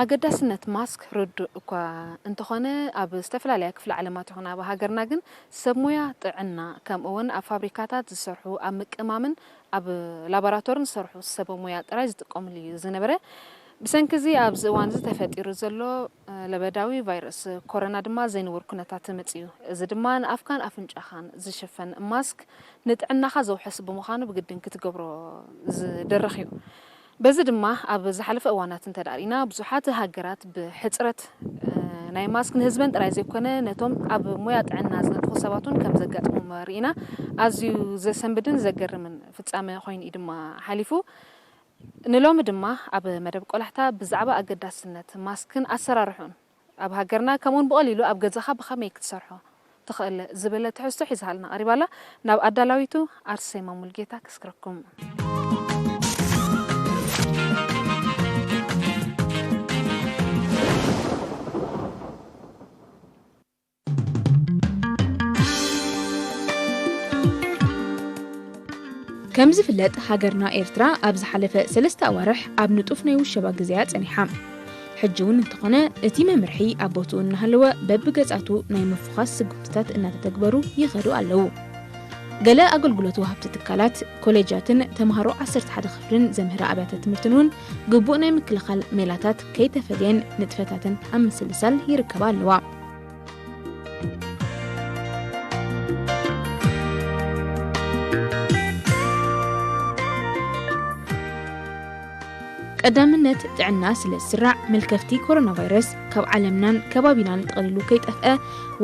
ኣገዳስነት ማስክ ርዱእ እኳ እንተኾነ፣ ኣብ ዝተፈላለያ ክፍለ ዓለማት ይኹን ኣብ ሃገርና ግን ሰብ ሞያ ጥዕና፣ ከምኡ እውን ኣብ ፋብሪካታት ዝሰርሑ፣ ኣብ ምቅማምን ኣብ ላቦራቶርን ዝሰርሑ ሰብ ሞያ ጥራይ ዝጥቀምሉ እዩ ዝነበረ። ብሰንኪ እዚ ኣብዚ እዋን እዚ ተፈጢሩ ዘሎ፣ እ፣ ለበዳዊ ቫይረስ ኮሮና ድማ ዘይንቡር ኩነታት መጺኡ። እዚ ድማ ንኣፍካን ኣፍንጫኻን ዝሽፈን ማስክ ንጥዕናኻ ዘውሕስ ብምዃኑ ብግድን ክትገብሮ ዝድርኽ እዩ። በዚ ድማ ኣብ ዝሓለፈ እዋናት እንተ ደኣ ርኢና፣ ብዙሓት ሃገራት ብሕጽረት፣ እ፣ ናይ ማስክ ንህዝበን ጥራይ ዘይኮነ፣ ነቶም ኣብ ሞያ ጥዕና ዝነጥፉ ሰባት እውን ከም ዘጋጥሞም ርኢና። ኣዝዩ ዘሰንብድን ዘገርምን ፍጻመ ኮይኑ እዩ ድማ ሓሊፉ። ንሎሚ ድማ ኣብ መደብ ቆላሕታ ብዛዕባ ኣገዳስነት ማስክን ኣሰራርሑን ኣብ ሃገርና፣ ከምኡውን ብቐሊሉ ኣብ ገዛኻ ብኸመይ ክትሰርሖ ትኽእል ዝብል ትሕዝቶ ሒዛልና ቀሪባ ኣላ። ናብ ኣዳላዊቱ ኣርሴማ ሙልጌታ ከስግረኩም። ከም ዝፍለጥ፣ ሃገርና ኤርትራ ኣብ ዝሓለፈ ሰለስተ ኣዋርሕ ኣብ ንጡፍ ናይ ውሸባ ግዜያ ጸኒሓ። ሕጂ እውን እንተኾነ፣ እቲ መምርሒ ኣብ ቦትኡ እናሃለወ፣ በብገጻቱ ናይ ምፍዃስ ስጉምትታት እናተተግበሩ ይኸዱ ኣለዉ። ገለ ኣገልግሎት ወሃብቲ ትካላት፣ ኮሌጃትን ተምሃሮ ዓሰርተ ሓደ ክፍልን ዘምህራ ኣብያተ ትምህርትን እውን ግቡእ ናይ ምክልኻል ሜላታት ከይተፈልየን ንጥፈታተን ኣብ ምስልሳል ይርከባ ኣለዋ። ቀዳምነት ጥዕና ስለ ዝስራዕ፣ መልከፍቲ ኮሮና ቫይረስ ካብ ዓለምናን ከባቢናን ጠቕሊሉ ከይጠፍአ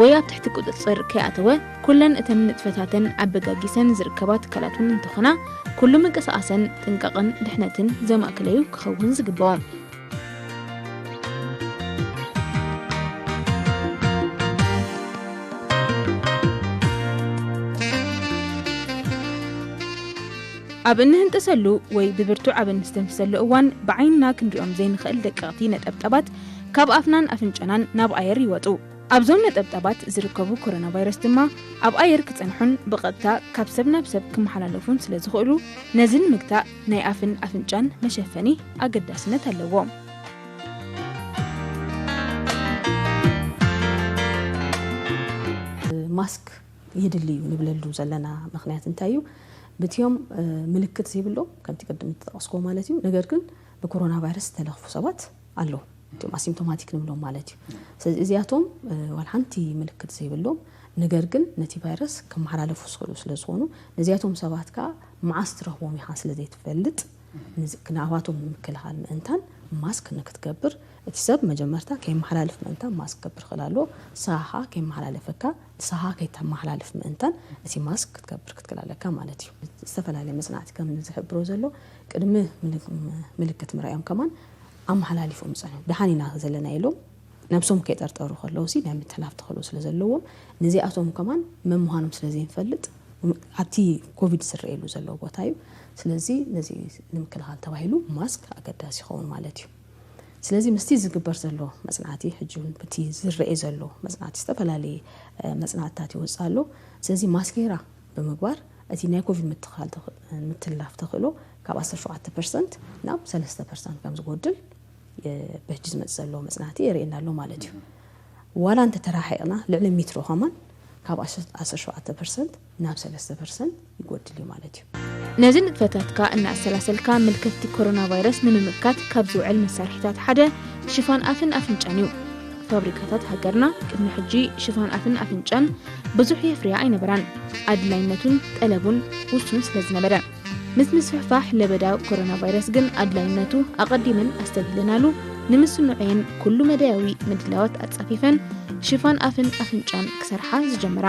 ወይ ኣብ ትሕቲ ቁጽጽር ከይኣተወ፣ ኩለን እተን ንጥፈታተን ኣበጋጊሰን ዝርከባ ትካላት እውን እንተኾና፣ ኩሉ ምንቅስቓሰን ጥንቃቕን ድሕነትን ዘማእከለዩ ክኸውን ዝግብኦ። ኣብ እንህንጥሰሉ ወይ ብብርቱዕ ኣብ እንስተንፍሰሉ እዋን፣ ብዓይንና ክንሪኦም ዘይንኽእል ደቀቕቲ ነጠብጣባት ካብ ኣፍናን ኣፍንጫናን ናብ ኣየር ይወጹ። ኣብዞም ነጠብጣባት ዝርከቡ ኮሮና ቫይረስ ድማ ኣብ ኣየር ክጸንሑን ብቐጥታ ካብ ሰብ ናብ ሰብ ክመሓላለፉን ስለ ዝኽእሉ፣ ነዚ ንምግታእ ናይ ኣፍን ኣፍንጫን መሸፈኒ ኣገዳስነት ኣለዎ። ማስክ የድሊ እዩ ንብለሉ ዘለና ምኽንያት እንታይ እዩ? በቲኦም፣ እ፣ ምልክት ዘይብሎም፣ ከምቲ ቅድም እተጠቐስክዎ ማለት እዩ፣ ነገር ግን ብኮሮና ቫይረስ ዝተለኽፉ ሰባት ኣለዉ። እቲኦም ኣሲምፕቶማቲክ ንብሎም ማለት እዩ። ስለዚ እዚኣቶም፣ እ፣ ዋላ ሓንቲ ምልክት ዘይብሎም፣ ነገር ግን ነቲ ቫይረስ ከመሓላለፉ ዝኽእሉ ስለ ዝኾኑ፣ ነዚኣቶም ሰባት ከኣ መዓስ ትረኽቦም ኢኻ ስለ ዘይትፈልጥ፣ ንዚ-፣ ንኣባቶም ንምክልኻል ምእንታን ማስክ ንክትገብር፣ እቲ ሰብ መጀመርታ ከይመሓላልፍ ምእንታን ማስክ ክገብር ክኽእል ኣለዎ። ንስኻ ከኣ ከይመሓላለፈካ፣ ንስኻ ከይተመሓላልፍ ምእንታን እቲ ማስክ ክትገብር ክትክእል ኣለካ ማለት እዩ። ዝተፈላለየ መጽናዕቲ ከም ዝሕብሮ ዘሎ፣ ቅድሚ ምልክ-፣ ምልክት ምርኣዮም ከማን ኣመሓላሊፎም ዝጸንሑ፣ ደሓን ኢና ዘለና ኢሎም ነብሶም ከይጠርጠሩ ከለውሲ ናይ ምትሕልላፍ ተኽእሎ ስለ ዘለዎም፣ ነዚኣቶም ከማን መን ምዃኖም ስለ ዘይንፈልጥ፣ ኣብቲ ኮቪድ ዝረኣየሉ ዘሎ ቦታ እዩ። ስለዚ ነዚ ንምክልኻል ተባሂሉ ማስክ ኣገዳሲ ይኸውን ማለት እዩ። ስለዚ ምስቲ ዝግበር ዘሎ መጽናዕቲ፣ ሕጂ እውን በቲ ዝረኤ ዘሎ መጽናዕቲ፣ ዝተፈላለየ፣ እ፣ መጽናዕትታት ይወጽእ ኣሎ። ስለዚ ማስክ ጌራ ብምግባር እቲ ናይ ኮቪድ ምትኻል ተኽ-፣ ምትላፍ ተኽእሎ ካብ ዓሰርተ ሸውዓተ ፐርሰንት ናብ ሰለስተ ፐርሰንት ከም ዝጎድል፣ እ፣ ብሕጂ ዝመጽእ ዘሎ መጽናዕቲ የርእየና ኣሎ ማለት እዩ። ዋላ እንተ ተረሓሒቕና ልዕሊ ሜትሮ ከማን ካብ ዓሰርተ ሸውዓተ ፐርሰንት ናብ ሰለስተ ፐርሰንት ይጎድል እዩ ማለት እዩ። ነዚ ንጥፈታትካ እናኣሰላሰልካ ምልክት ኮሮና ቫይረስ ንምምካት ካብ ዝውዕል መሳርሒታት ሓደ ሽፋን ኣፍን ኣፍንጫን እዩ። ፋብሪካታት ሃገርና ቅድሚ ሕጂ ሽፋን ኣፍን ኣፍንጫን ብዙሕ የፍርያ ኣይነበራን። ኣድላይነቱን ጠለቡን ውሱን ስለ ዝነበረ። ምስ ምስፍሕፋሕ ለበዳ ኮሮና ቫይረስ ግን ኣድላይነቱ ኣቐዲመን ኣስተብሂለናሉ፣ ንምስንዑየን ኩሉ መዳያዊ ምድላዋት ኣጻፊፈን ሽፋን ኣፍን ኣፍንጫን ክሰርሓ ዝጀመራ።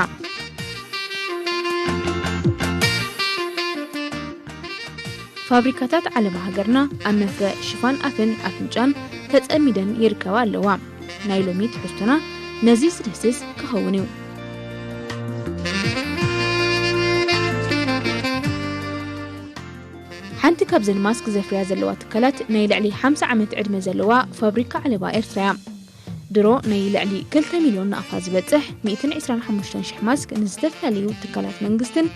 ፋብሪካታት ዓለባ ሃገርና ኣብ መፍረ ሽፋን ኣፍን ኣፍንጫን ተጸሚደን ይርከባ ኣለዋ። ናይ ሎሚ ትሕዝቶና ነዚ ዝድህስስ ክኸውን እዩ። ሓንቲ ካብዘን ማስክ ዘፍርያ ዘለዋ ትካላት ናይ ልዕሊ ሓምሳ ዓመት ዕድመ ዘለዋ ፋብሪካ ዓለባ ኤርትራ እያ። ድሮ ናይ ልዕሊ ክልተ ሚልዮን ናቕፋ ዝበጽሕ ሚእትን ዕስራን ሓሙሽተን ሽሕ ማስክ ንዝተፈላለዩ ትካላት መንግስትን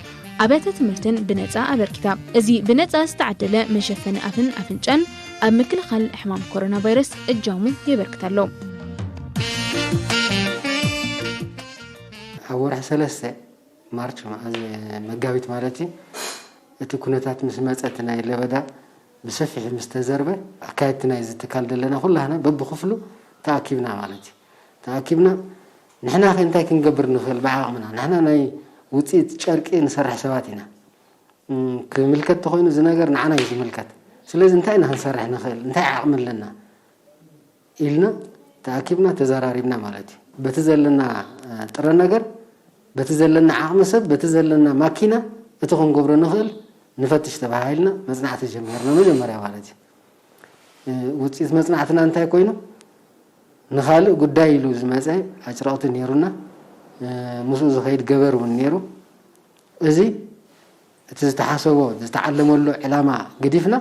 ኣብያተ ትምህርትን ብነጻ ኣበርኪታ። እዚ ብነጻ ዝተዓደለ መሸፈኒ ኣፍን ኣፍንጫን ኣብ ምክልኻል ሕማም ኮሮና ቫይረስ እጃሙ የበርክት ኣሎ። ኣብ ወርሒ ሰለስተ ማርች፣ መጋቢት ማለት እዩ፣ እቲ ኩነታት ምስ መጸ፣ እቲ ናይ ለበዳ ብሰፊሕ ምስ ተዘርበ፣ ኣካየድቲ ናይዚ ትካል ዘለና ኩላህና በብኽፍሉ ተኣኪብና ማለት እዩ። ተኣኪብና፣ ንሕና ከ እንታይ ክንገብር ንኽእል ብዓቕምና? ንሕና ናይ ውፅኢት ጨርቂ ንሰርሕ ሰባት ኢና። ክምልከት ተኾይኑ እዚ ነገር ንዓና እዩ ዝምልከት። ስለዚ እንታይ ኢና ክንሰርሕ ንኽእል? እንታይ ዓቕሚ ኣለና? ኢልና ተኣኪብና ተዘራሪብና ማለት እዩ። በቲ ዘለና ጥረ ነገር፣ በቲ ዘለና ዓቕሚ ሰብ፣ በቲ ዘለና ማኪና እቲ ክንገብሮ ንኽእል ንፈትሽ ተባሂልና መፅናዕቲ ጀመርና መጀመርያ ማለት እዩ። ውፅኢት መፅናዕትና እንታይ ኮይኑ? ንኻልእ ጉዳይ ኢሉ ዝመፀ ኣጭረቕቲ ነይሩና፣ ምስኡ ዝኸይድ ገበር እውን ነይሩ። እዚ እቲ ዝተሓሰቦ ዝተዓለመሉ ዕላማ ገዲፍና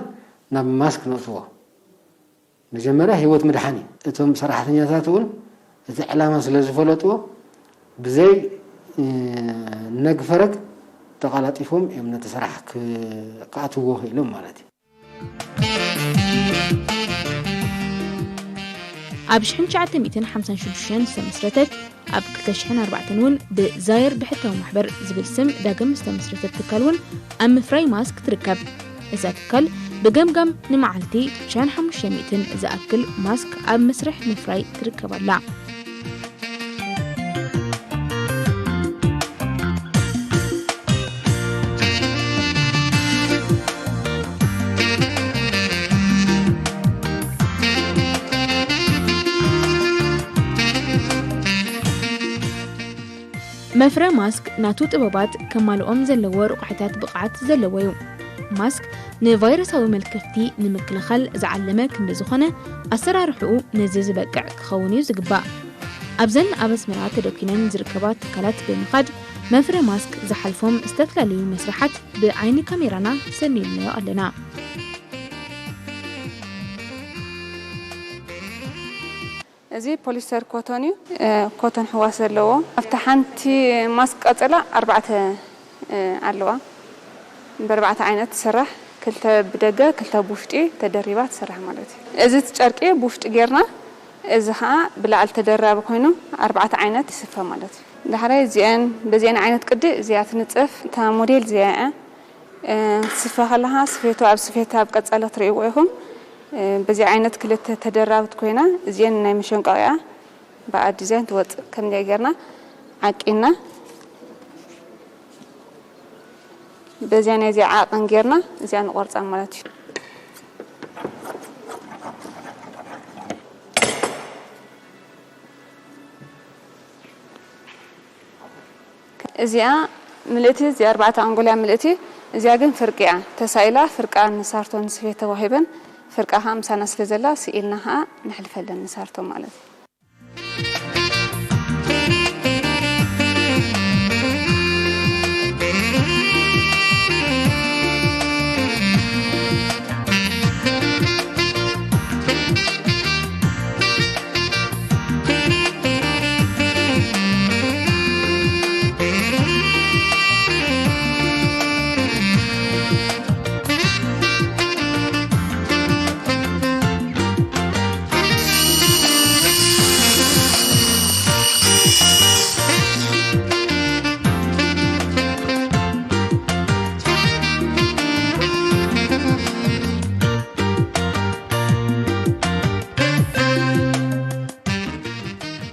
ናብ ማስክ ነእትዎ። መጀመርያ ህይወት ምድሓን እዩ። እቶም ሰራሕተኛታት እውን እቲ ዕላማ ስለ ዝፈለጥዎ ብዘይ ነግ ፈረግ ተቐላጢፎም እዮም ነቲ ስራሕ ክኣትዎ ክኢሎም ማለት እዩ። ኣብ ሽሕን ትሽዓተ ሚእትን ሓምሳን ሽዱሽተን ዝተመስረተት፣ ኣብ ክልተ ሽሕን ኣርባዕተን እውን ብዛየር ብሕታዊ ማሕበር ዝብል ስም ዳግም ዝተመስረተት ትካል እውን ኣብ ምፍራይ ማስክ ትርከብ። እዛ ትካል ብገምጋም ንመዓልቲ ትሽዓን ሓሙሽተ ሚእትን ዝኣክል ማስክ ኣብ መስርሕ ምፍራይ ትርከብ ኣላ። መፍረ ማስክ ናቱ ጥበባት ከማልኦም ዘለዎ ረቑሒታት ብቕዓት ዘለዎ እዩ። ማስክ ንቫይረሳዊ መልከፍቲ ንምክልኻል ዝዓለመ ክንዲ ዝኾነ፣ ኣሰራርሕኡ ነዚ ዝበቅዕ ክኸውን እዩ ዝግባእ። ኣብዘን ኣብ ኣስመራ ተደኲነን ዝርከባ ትካላት ብምኻድ መፍረ ማስክ ዝሓልፎም ዝተፈላለዩ መስርሓት ብዓይኒ ካሜራና ሰኒድናዮ ኣለና። እዚ ፖሊስተር ኮቶን እዩ። ኮቶን ሕዋስ ዘለዎ። ኣብቲ ሓንቲ ማስክ ቀጸላ ኣርባዕተ ኣለዋ። ብኣርባዕተ ዓይነት ትስራሕ፣ ክልተ ብደገ ክልተ ብውሽጢ ተደሪባ ትስራሕ ማለት እዩ። እዚ እቲ ጨርቂ ብውሽጢ ጌርና፣ እዚ ኸዓ ብላዕሊ ተደራቢ ኮይኑ ኣርባዕተ ዓይነት ይስፈ ማለት እዩ። ዳሕራይ እዚአን በዚአን ዓይነት ቅዲ እዚኣ ትንጸፍ። እታ ሞዴል እዚኣ እያ። ስፈ ከለኻ ስፌቱ ኣብ ስፌት ኣብ ቀጸለ ትርእይዎ ኢኹም። በዚ ዓይነት ክልተ ተደራብት ኮይና እዚአን ናይ መሸንቀቂያ ብኣ ዲዛይን ትወፅእ። ከምዚኣ ጌርና ዓቂና በዚኣ ናይዚኣ ዓቐን ጌርና እዚኣ ንቆርፃ ማለት እዩ። እዚኣ ምልእቲ፣ እዚኣ ኣርባዕተ ኣንጎልያ ምልእቲ፣ እዚኣ ግን ፍርቂ እያ ተሳኢላ። ፍርቃ ንሳርቶን ስፌት ተዋሂበን፣ ፍርቃ ከዓ ምሳና ስለ ዘላ ስኢልና ከዓ ነሕልፈለን ንሳርቶ ማለት እዩ።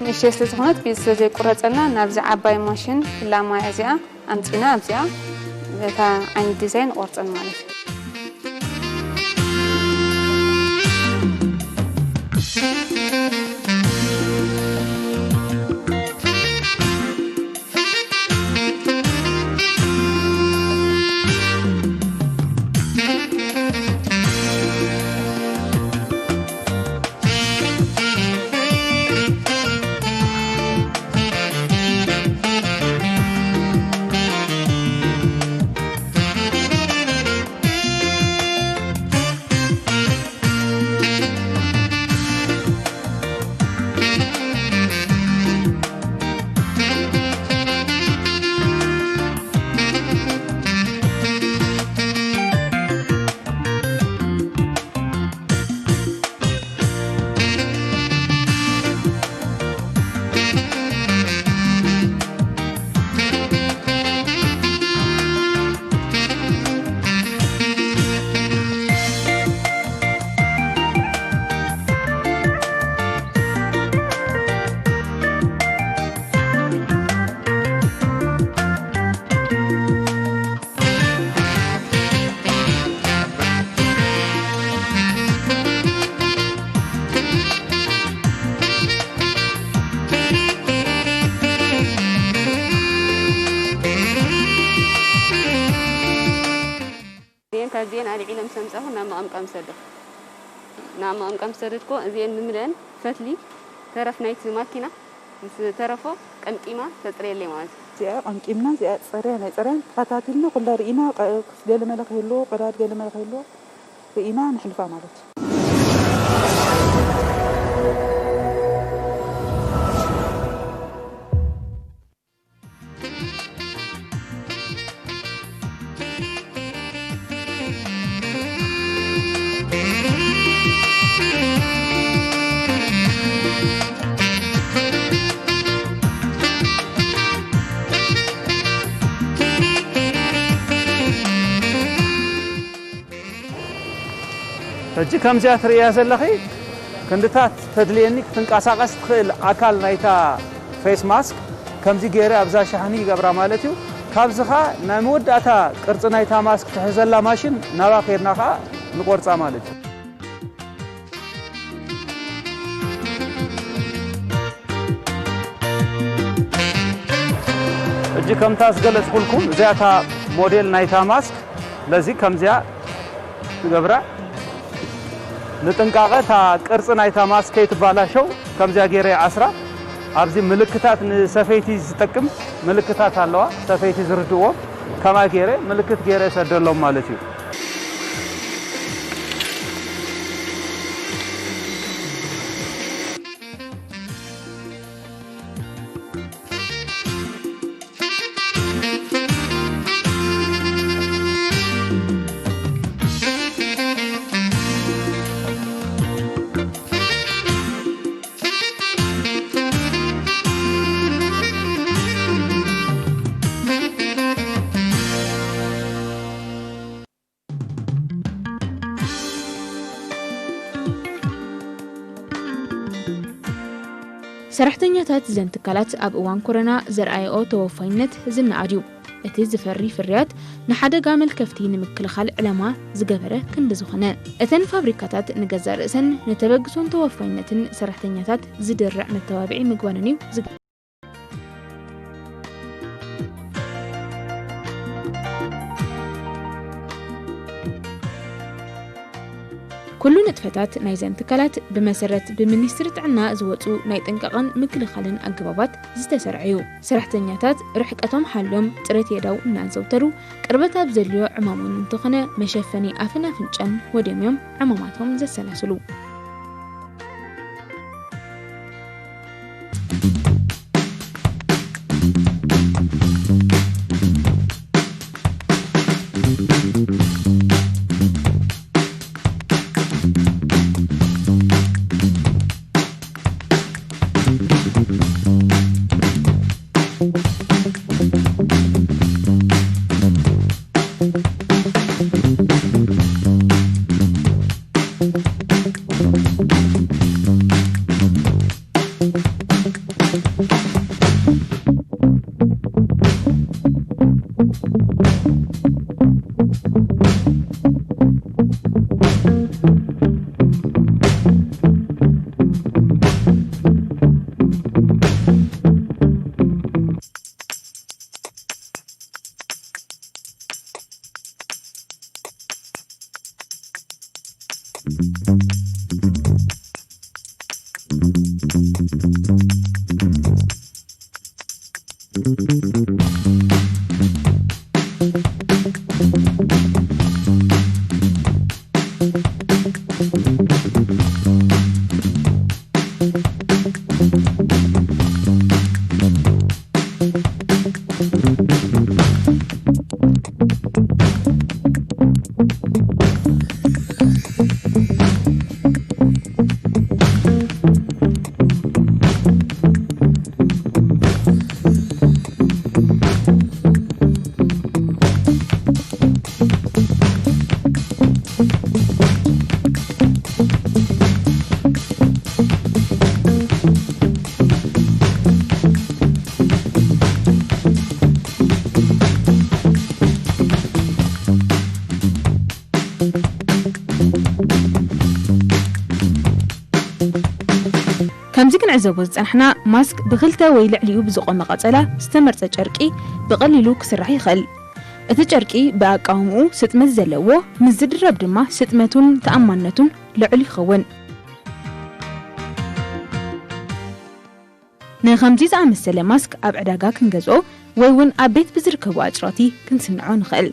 ንእሽተይ ስለ ዝኾነት ብኢድ ስለ ዘይቁረፀልና ናብዚ ዓባይ ማሽን ፍላማያ እዚኣ ኣምፂና ኣብዚኣ እታ ዓይነት ዲዛይን ንቆርፀን ማለት እዩ። ቀምሰዶ። ናብ መቐምቀም ዝሰደድኮ እዚአን ብምልአን ፈትሊ ተረፍ ናይቲ ማኪና ምስ ተረፎ ቀምቂማ ተፅርየለይ ማለት እዩ። እዚኣ ቀምቂምና፣ እዚኣ ፀርያ፣ ናይ ፀርያን ተኸታቲልና ኩላ ርኢና፣ ቀ-፣ ገለ መለ ክህልዎ፣ ቀዳድ ገለ መለ ክህልዎ ርኢና ንሕልፋ ማለት እዩ። ሕጂ ከምዚኣ ትርእያ ዘለኺ ክንድታት ተድልየኒ ክትንቀሳቐስ ትኽእል ኣካል ናይታ ፌስ ማስክ ከምዚ ገይረ ኣብዛ ሻሕኒ ይገብራ ማለት እዩ። ካብዚ ኸኣ ናይ መወዳእታ ቅርጺ ናይታ ማስክ ትሕዘላ ማሽን ናብኣ ከድና ኸኣ ንቆርጻ ማለት እዩ። ሕጂ ከምታ ዝገለጽኩልኩም እዚኣ እታ ሞዴል ናይታ ማስክ፣ ስለዚ ከምዚኣ ንገብራ። ንጥንቃቐ እታ ቅርጺ ናይታ ማስክ ከይትባላሸው ከምዚኣ ገይረ ይኣስራ። ኣብዚ ምልክታት ንሰፈይቲ ዝጠቅም ምልክታት ኣለዋ፣ ሰፈይቲ ዝርድዎም ከምኣ ገይረ ምልክት ገይረ እሰደሎም ማለት እዩ። ሰራሕተኛታት እዘን ትካላት ኣብ እዋን ኮሮና ዘርኣየኦ ተወፋይነት ዝነኣድ እዩ። እቲ ዝፈሪ ፍርያት ንሓደጋ መልከፍቲ ንምክልኻል ዕላማ ዝገበረ ክንዲ ዝኾነ፣ እተን ፋብሪካታት ንገዛእ ርእሰን ንተበግሶን ተወፋይነትን ሰራሕተኛታት ዝድርዕ መተባብዒ ምግባረን እዩ ዝገ- ኩሉ ንጥፈታት ናይዘን ትካላት ብመሰረት ብሚኒስትሪ ጥዕና ዝወፁ ናይ ጥንቃቐን ምክልኻልን ኣገባባት ዝተሰርዐ እዩ። ሰራሕተኛታት ርሕቀቶም ሓሎም፣ ፅሬት የዳው እናዘውተሩ፣ ቅርበት ኣብ ዘድልዮ ዕማም እውን እንተኾነ መሸፈኒ ኣፍን ኣፍንጫን ወድዮም እዮም ዕማማቶም ዘሰላስሉ። ከምዚ ክንዕዘቦ ዝጸናሕና፣ ማስክ ብኽልተ ወይ ልዕሊኡ ብዝቖመ ቀጸላ ዝተመርጸ ጨርቂ ብቐሊሉ ክስራሕ ይኽእል። እቲ ጨርቂ ብኣቃውምኡ ስጥመት ዘለዎ ምስ ዝድረብ ድማ ስጥመቱን ተኣማንነቱን ልዑል ይኸውን። ንኸምዚ ዝኣመሰለ ማስክ ኣብ ዕዳጋ ክንገዝኦ ወይ እውን ኣብ ቤት ብዝርከቡ ኣጭራቲ ክንስንዖ ንኽእል።